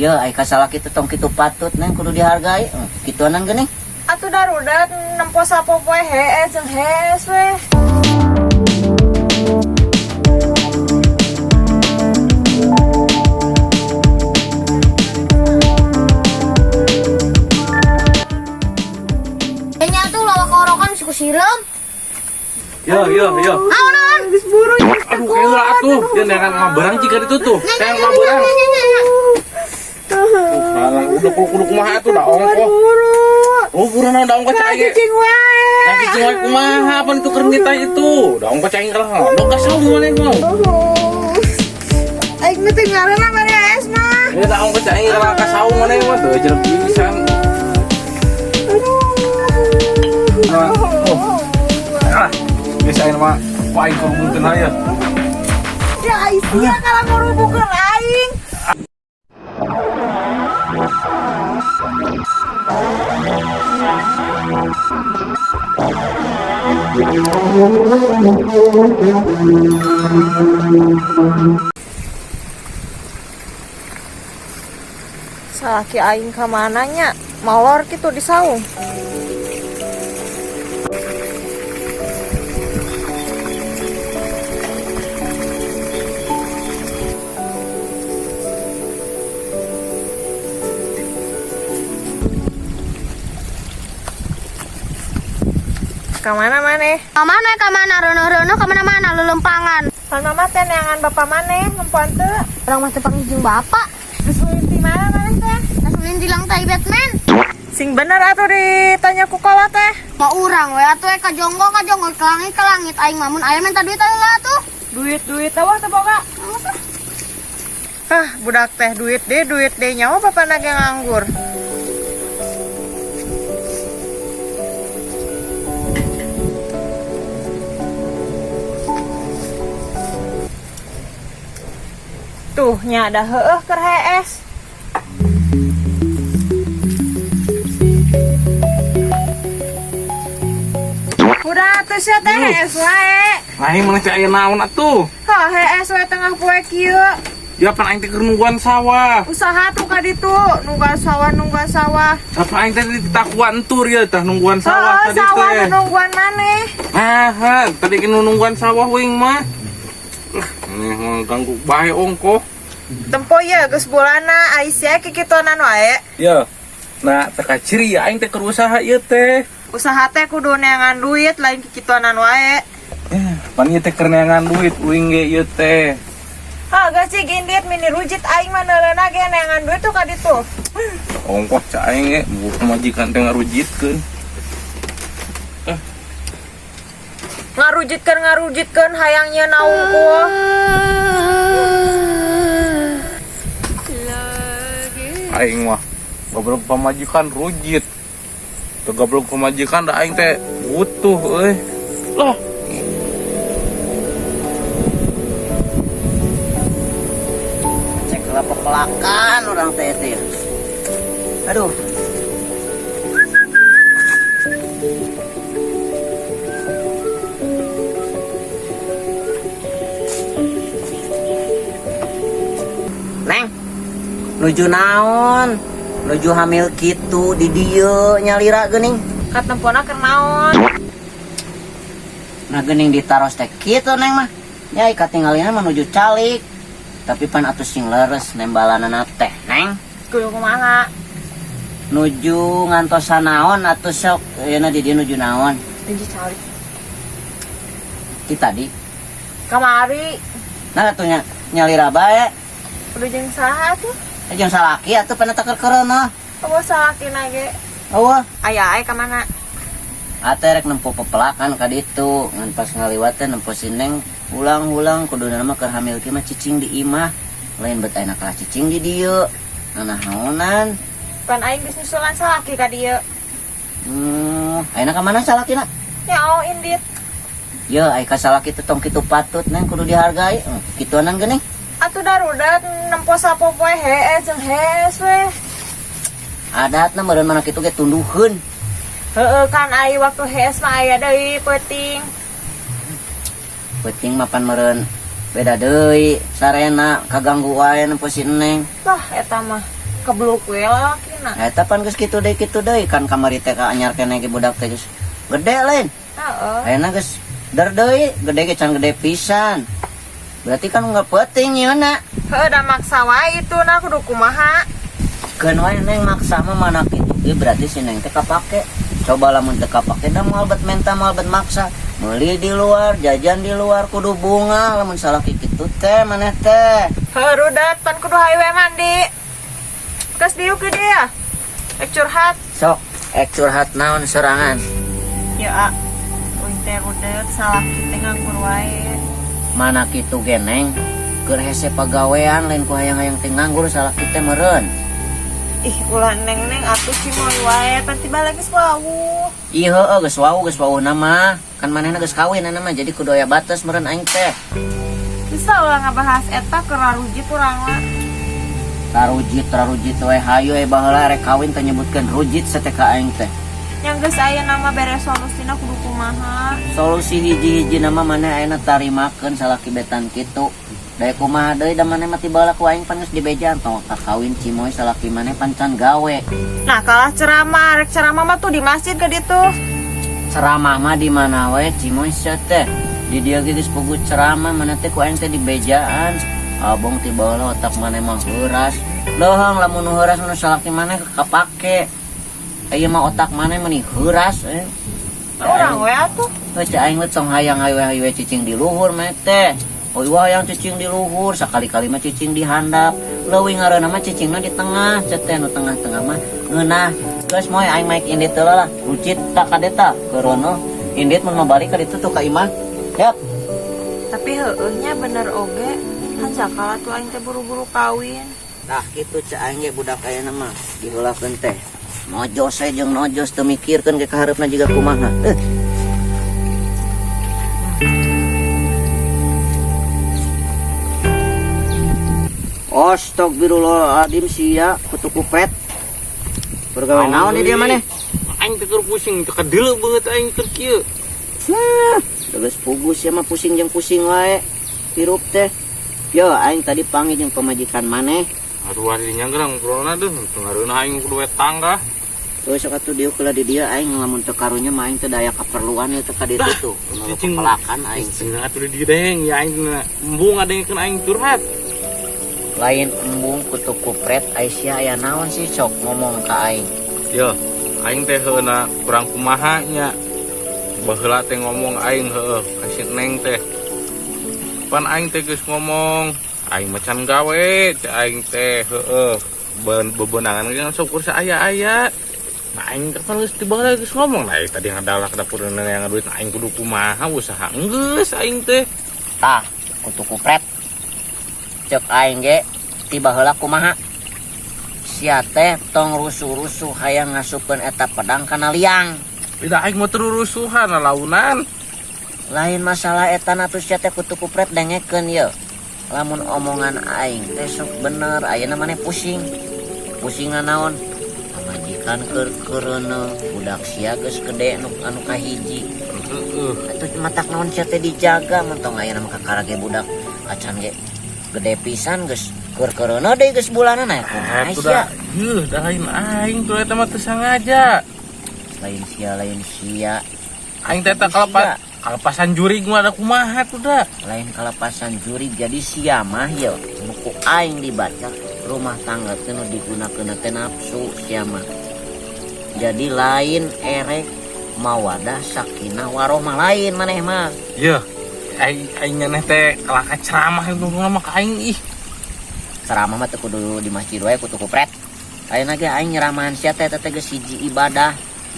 Ya, ai kasalaki teh tong kitu patut, Neng, kudu dihargai. Kituanan geuning. Atuh darurat nempo sapopoe hees jeung hees we. Kayaknya tuh lawak korokan suku sireum. Yo yo yo. Naon naon? Geus buru. Aduh, kayak atuh. Dia neangan ngabarang jika itu tuh. Kayak ngabarang. Halang udah kudu kumaha atuh da ongkoh. Buru. Oh, buru naon da ongkoh cai ge. Cicing wae. Nah, cicing wae kumaha pan itu keur nitah itu. Da ongkoh cai kalah ngondok ka saung maneh mah. Aing mah teu ngareuna bari es mah. Ya da ongkoh cai kalah ka saung maneh mah teu jelek pisan. Nah, oh. Ah, geus aing mah ku aing kurubungkeun aya. Ya sia kalah ngurubukeun aing. Salaki aing ka mana nya? Molor kitu di saung. Ka mana maneh? Ka mana ka mana reuneuh-reuneuh ka mana-mana lelempangan. Pan mama teh neangan bapak maneh nempoan teu. Urang mah teu panggil jeung bapak. Geus ulin ti mana maneh teh? Langsung tilang tai Batman. Sing bener atuh ditanya ku kolot teh. Mau urang we atuh ka jonggo ke langit aing mah mun aya minta duit heula atuh. Duit-duit awah teu boga. Ah, budak teh duit deh nyawa bapak nage nganggur. Tuh nya ada heueuh keur hees. Udah atuh sia teh hees wae. Aing mah cai aya naon atuh. Hah, hees wae tengah poe kieu. Ya pan aing teh keur nungguan sawah. Usaha tuh ka ditu, nungguan sawah, nungguan sawah. Apa aing teh ditakuan entur ya tah nungguan sawah Heeh, tadi sawah teh. nu nungguan maneh. Ah, tadi kan nungguan sawah wing mah. Lah, ini mah ganggu bae ongkoh. Tempo ya geus bulana ai sia kikituanan wae. Ya. Nah, teka ciri ya aing teh keur usaha ieu teh. Usaha teh kudu neangan duit lain kikituanan wae. Eh, pan ieu teh keur neangan duit uing ge ieu teh. Ha, geus cik indit mini rujit aing mah neuleuna ge neangan duit tuh ka ditu. Ongkoh cak aing ge buku pamajikan teh ngarujitkeun. Ngarujitkeun hayang nyeun naungkul. Aing mah goblok pamajikan rujit. Teu goblok pamajikan da aing teh butuh euy. Lah, Cek lah pepelakan orang teh teh. Aduh. Neng, nuju naon? Nuju hamil kitu di dieu nyalira geuning. Katempona keur naon? Nah geuning ditaros teh kitu Neng mah. Nya katingalina menuju calik. Tapi pan atuh sing leres nembalanana teh Neng. Kudu kumaha? Nuju ngantosan naon atuh sok ayeuna di dieu nuju naon? Nuju calik. Ti tadi. Kamari Nah atuh nya nyalira bae. kudu jeung saha tuh? Jeung salaki atuh pan eta keur-keureuneuh. Eueuh salakina ge. Eueuh. Aya ae ka mana? Ate rek nempo pepelakan ka ditu, ngan pas ngaliwat teh nempo si Neng ulang-ulang kuduna mah keur hamil kieu mah cicing di imah. Lain bet ayeuna kalah cicing di dieu. Nah naonan? Pan aing geus nyusulan salaki ka dieu. Ayeuna ka mana salakina? Nya indit. Ye, ai ka salaki teh tong kitu patut Neng kudu dihargai. Kituanan geuning. Atuh darurat nempo sapopoe hees jeung hees we. Adatna meureun mana kitu ge tunduheun. Heeh kan ai waktu hees mah aya deui peuting. Peuting mah pan meureun beda deui sarena kaganggu wae nempo si Neng. Lah eta mah. Kebluk we lalakina. Eta pan geus kitu deui kan kamari teh ka anyar keneh ge budak teh geus gede lain. Heeh. Ayeuna geus der deui, gede ge can gede pisan. Berarti kan nggak penting nyeuna. Heuh, da maksa wae itu nah kudu kumaha. Keun wae Neng maksa mah mana kitu ge berarti si Neng teh kapake. Coba lamun teu kapake da moal bet menta moal bet maksa. Meuli di luar, jajan di luar kudu bunga lamun salah kitu teh maneh teh. Heuh, rudet pan kudu hayu we mandi. Geus diuk ke dia. Ek curhat. Sok, ek curhat naon sorangan. Ya, a. Uing teh rudet salaki teh nganggur wae. Mana kitu ge Neng? Keur hese pagawean lain ku hayang-hayang teh nganggur salaki teh meureun. Ih, ulah neng-neng atuh cimoy wae, pan tiba lagi wawuh. Ih heueuh geus wawuh nama. Kan manehna geus kawin na mah jadi kudu aya batas meureun aing teh. Bisa ulah ngabahas eta keur rarujit urang mah. Tarujit tarujit we hayu we baheula rek kawin teh nyebutkeun rujit sate ka aing teh. Yang geus aya nama bere solusina kudu kumaha. Solusi hiji-hiji nama maneh ayeuna tarimakeun salaki betan kitu. Daek kumaha deui da maneh mah tibalah ku aing pan geus dibejaan tong kawin cimoy salaki maneh pan can gawe. Nah, kalah ceramah, rek ceramah mah tuh di masjid ke ditu. Ceramah mah di mana we cimoy sia teh. Di dieu ge geus puguh ceramah maneh teh ku aing teh dibejaan. Abong tibalah otak maneh mah heuras. Leuheung lamun nu heuras nu salaki maneh kapake. Ieu mah otak maneh meni heuras eh. Urang we atuh. Heuh cek aing mah tong hayang hayu-hayu we cicing di luhur mah teh. Oh iya hayang cicing di luhur, sakali-kali mah cicing di handap. Leuwih ngaranna mah cicingna di tengah, cek teh nu tengah-tengah mah ngeunah. Geus moe aing maek indit heula lah. Rucit tak kadeta keureuneuh. Indit mun mau balik ka ditu tuh ka imah. Yap. Tapi heueuh nya bener oge. Kan sakala tuh aing teh buru-buru kawin. Tah kitu cek aing ge budak ayeuna mah diheulakeun teh. Nojos we jeung nojos teu mikirkeun ge kahareupna jiga kumaha. Astagfirullahaladzim sia kutu kupret. Bergawe naon di dia maneh? Aing teh keur pusing teu kadeuleu beungeut aing keur kieu. Nah, geus pugus sia mah pusing jeung pusing wae. Hirup teh. Yo aing tadi panggil jeung pamajikan maneh. Aduh ari nyanggerang ngobrolna deuh, teu ngareunah aing kudu we tangga. Tuh sok atuh dieu kula di dieu aing lamun teu karunya mah aing teu daya kaperluan ieu teh ka ditu tuh. Cicing pelakan aing. Cicing atuh di dieu ya aing embung ngadengkeun aing curhat. Lain embung kutu kupret Aisyah aya naon sih sok ngomong ka aing. Yo, aing teh heuna kurang kumaha nya. Baheula teh ngomong aing heueuh ka si Neng teh. Pan aing teh geus ngomong, aing mah can gawe, cek aing teh heueuh bebenangan ge syukur saaya-aya. Nah aing teh pan geus ti baheula geus ngomong, nah tadi ngadalak dapur yang duit aing kudu kumaha usaha geus aing teh. Tah, kutu kupret. Cek aing ge ti baheula kumaha? Sia teh tong rusuh-rusuh hayang ngasupkeun eta pedang kana liang. Tidak aing mah rusuhan launan. Lain masalah eta na tuh sia teh kutu kupret dengekeun ye. Lamun omongan aing teh sok bener ayeuna maneh pusing. Pusingna naon? Pamajikan keur keureuneuh, budak sia geus gede nu anu kahiji. Heeh. Atuh matak naon sia teh dijaga mun tong ayeuna mah kakara ge budak acan ge gede pisan geus keur keureuneuh deui geus bulanan aya kumaha sia. Yeuh, da lain aing tuh eta mah teu sangaja. Lain sia, lain sia. Aing teh kalepasan jurig mah ada kumaha tuh da. Lain kalepasan jurig jadi sia mah ye. Nu ku aing dibaca rumah tangga teh nu digunakeun teh nafsu sia mah. Jadi lain erek mawadah sakinah warohmah lain maneh mah. Yeuh, aing nyaneh teh kalaka ceramah itu mah ka aing ih. Ceramah mah teu kudu di masjid wae kutu kupret. Ayeuna ge aing nyeramahan sia teh teh geus hiji ibadah.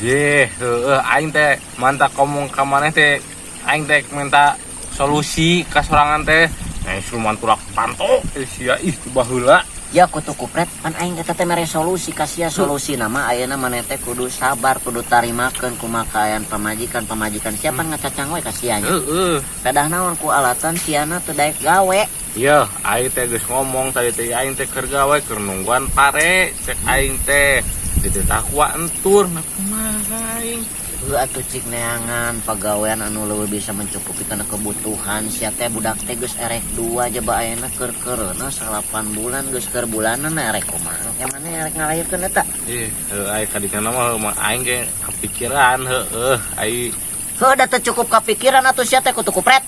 Jeh, heueuh aing teh mantap ngomong ka maneh teh aing teh minta solusi ka sorangan teh. Nah, siluman turak panto sia ih baheula. Ya kutu kupret pan aing eta teh mere solusi ka sia solusi nama ayeuna maneh teh kudu sabar kudu tarimakeun kumakaayan pamajikan pamajikan sia pan ngacacang we ka sia nya. Heeh. Pedah naon ku alatan siana teu daek gawe. Iya, aing teh geus ngomong tadi teh aing teh keur gawe keur nungguan pare cek aing teh dititah ku entur nah kumaha aing. Heuh atuh, cik neangan pagawean anu leuwih bisa mencukupi kana kebutuhan sia teh. Budak teh geus erek dua, jaba ayeuna keur keureuna 9 bulan, geus keur bulanan, erek kumaha ke maneh erek ngalahirkeun eta? Ih, heuh, ai kadituna mah mah aing ge kepikiran, heueuh, ai. Heuh, da teu cukup kapikiran atuh sia teh kutu kupret.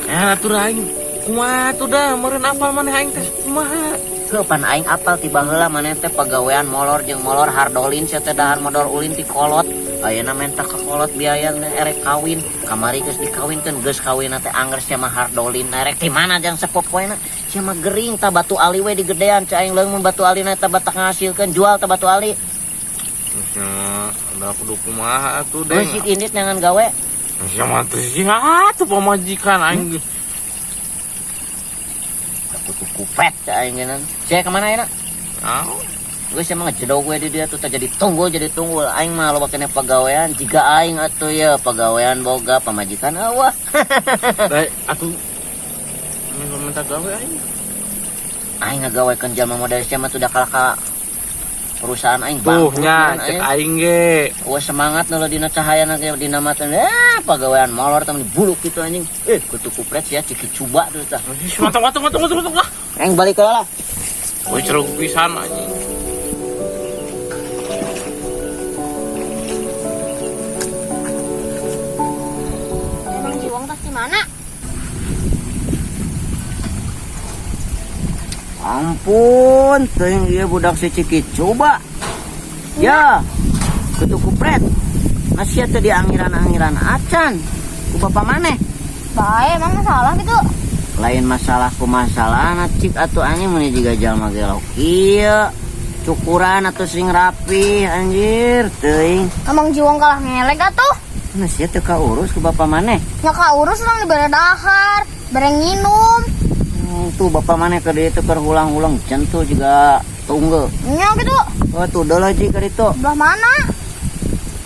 Ya atuh da aing kumaha tuh dah, meureun apal maneh aing teh kumaha. Heuh, pan aing apal ti baheula maneh teh pagawean molor jeung molor, hardolin sia teh, dahar modal ulin ti kolot. Ayeuna menta ka kolot biaya teh erek kawin. Kamari geus dikawinkeun, geus kawin teh angger sia mah hardolin. Erek ti mana jang sapopoena? Sia mah gering tah, batu ali we digedean. Cai aing leung mun batu ali na eta batak ngahasilkeun, jual tah batu ali. Nya da kudu kumaha atuh Geus deh. sik indit neangan gawe. Sia mah teh sia tuh pamajikan aing. Kutu kupret cai aing geunan. Sia kemana ayeuna? Naon? Geus sia mah ngejedog we di dia tuh tah, jadi tunggul, jadi tunggul. Aing mah loba keneh pagawean jiga aing atuh ya, pagawean boga, pamajikan eueuh. Dai atuh minta gawe aing. Aing ngagawekeun jalma model sia mah tuh da kalah ka perusahaan aing Tuh bangkrut nya meureun cek aing. Aing ge. Wah, semangat nu dina cahaya ge dina mata pagawean molor teh buluk gitu anjing. Eh, kutu kupret sia ciki coba tuh tah. Mantap mantap mantap mantap mantap lah. Aing balik heula lah. Woi, ceruk pisan anjing. Emang jiwang tas di mana? Ampun, teuing ieu budak si Ciki coba. Ya, kutu kupret. Masih teh di angiran-angiran acan. Ku bapak maneh. Bae, emang masalah gitu. Lain masalah ku masalah cik atuh anjing, mun jiga jalma gelo kieu. Cukuran atau sing rapi anjir teuing. Emang jiwang kalah ngeleg atuh. Nah, sia teu kaurus ku bapak maneh. Nya kaurus urang dibere dahar, bere nginum. Tuh bapak maneh ke dieu teh keur hulang-hulang jentul juga tunggu. Nya gitu. Oh, tuh udah lagi ke ditu. Belah mana?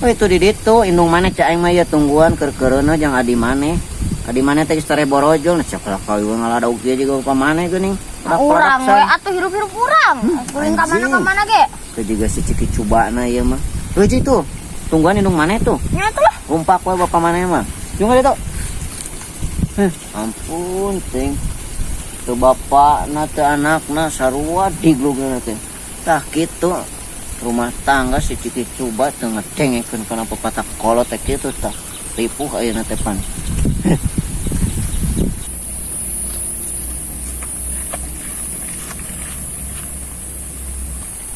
Oh, itu di ditu indung maneh cak aing mah ieu tungguan keur keureuna jeung adi maneh. Adi maneh teh geus tere borojol, nah cak kawi ngaladog kieu juga bapak maneh geuning. Urang we atuh hirup-hirup urang. Kuring ka mana anjing. ka mana ge? Teu juga si Ciki cubana ieu mah. Tuh itu. Tungguan indung maneh tuh. Nya atuh lah. Rumpak we bapak maneh mah. Jeung ka ditu. Heh, ampun ting. Teu bapakna teu anakna sarua diglugna teh. Tah kitu rumah tangga si Ciki coba teu ngedengekeun kana pepatah kolot teh kitu tah. Ripuh ayeuna teh pan.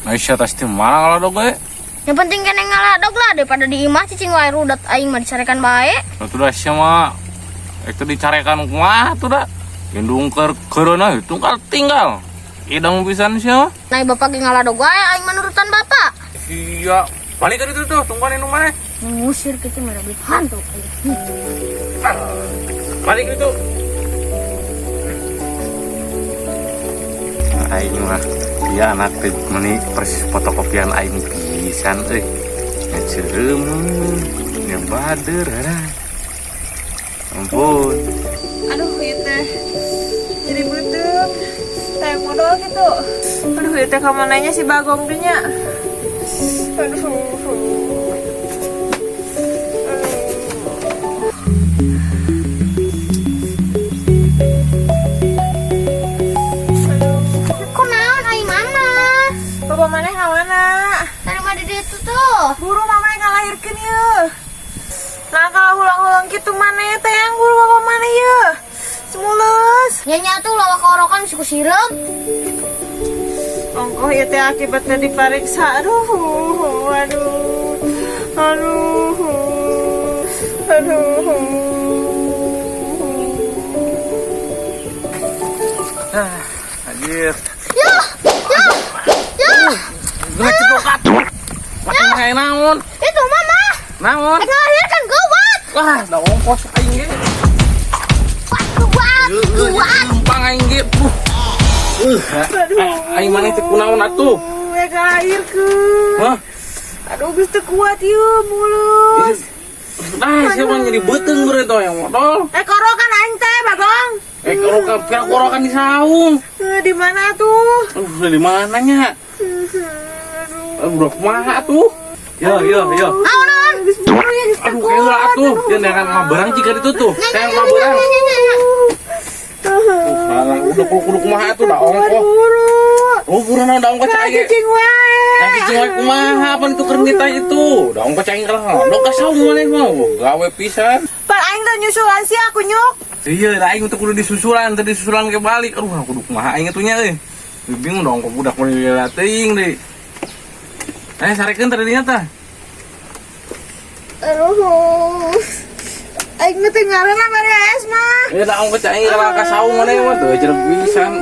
Nah, sia tas di mana ngaladog ge? Yang penting kene ngaladog lah daripada di imah cicing wae rudat, aing mah dicarekan bae. Atuh dah sia mah itu dicarekan kumaha tuh dah. Indung keur keureuna itu tinggal tinggal. Idang pisan sia mah. Nah, bapak ge ngaladog wae, aing mah nurutan bapak. Iya, balik ke ditu tuh, tungguan indung maneh. Mengusir gitu mah duit hantu. Balik itu. Aing mah dia anak teh meni persis fotokopian aing pisan euy. Nya ceureum, nya bader ah. Ampun. Aduh, ieu teh jadi beuteung. Teh modal gitu. Aduh, ieu teh kamananya si Bagong teh nya? Aduh. Aduh. Kok naon aing mana? Bapak maneh ka mana? Tadi mah di ditu tuh. Buru, mama yang ngalahirkeun ye. Nah, kalau hulang-hulang gitu maneh teh yang buru bapak maneh ye. Semules. Nya nya tuh lawa korokan suku sireum. Ongkoh ieu teh akibatnya dipariksa. Aduh, aduh. Aduh. Aduh. Ah, anjir. Ya, ya, ya. Geus cedokat. Pake kayak naon? Itu mama. Naon? Rek ngalahirkan gawat. Wah, da ongkos aing ge. Wah, gawat, gawat. Numpang aing ge. Aing maneh teh kunaon atuh? Ya ngalahirkeun. Hah? Aduh, geus teu kuat ieu mulus. Ah, siapa jadi beuteung beureun tuh yang modal. Eh, korokan aing teh, Bagong. Eh, korokan, kira korokan di saung. Eh, di mana tuh? Aduh, di mananya? Aduh. Aduh, udah kumaha tuh? Yo, yo, yo. Naon, naon? Geus buru ya, geus Aduh, kayak atuh. Dia neangan mah barang jika itu tuh. Saya mah barang. Halang udah kudu kudu kumaha atuh da ongkoh. Buru. Oh, buru naon da ongkoh cai ge. Cicing wae. Yang cicing wae kumaha pan itu keur nitah itu. Da ongkoh cai kalah ngodok ka saung maneh mah. Gawe pisan. Pan aing teh nyusulan sih aku nyuk. Iya, da aing untuk kudu disusulan, tadi disusulan ke balik. Aduh, kudu kumaha aing atuh nya euy. Bingung dong kok budak mun teuing deui. Eh, sarekeun tadi dinya tah. Aduh. Aing mah teu ngareuna beres mah. Ya da ongkoh cai kalah ka saung maneh mah teu jeruk pisan.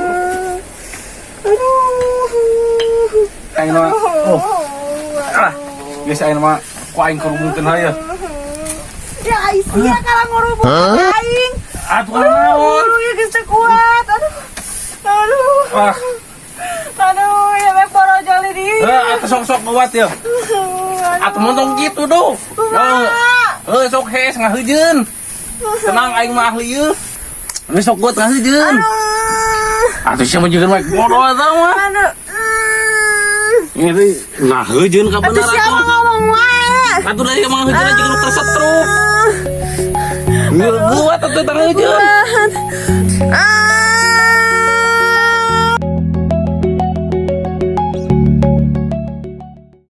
Aduh. Aing mah. Oh. Ah, geus aing mah ku aing kerubungkeun hayu. Ya Aisyah kalau ngurubung aing. Atuh kan naon? Aduh, ya geus teu kuat. Aduh. Aduh. Wah, Aduh, ya mek borojol di. eh atuh sok-sok kuat ya. Atuh montong gitu duh. Eh, sok hes ngaheujeun. Tenang aing mah ahli ieu. Geus sok kuat ngaheujeun. Aduh. Atuh sia mah jeung mah bodoh eta mah. Aduh. Ini ngaheujeun ka Atuh bener siapa atuh. ngomong wae. Atuh da ieu mah ngaheujeun jeung nu tersetruk. Kuat atuh tangeujeun. Ah.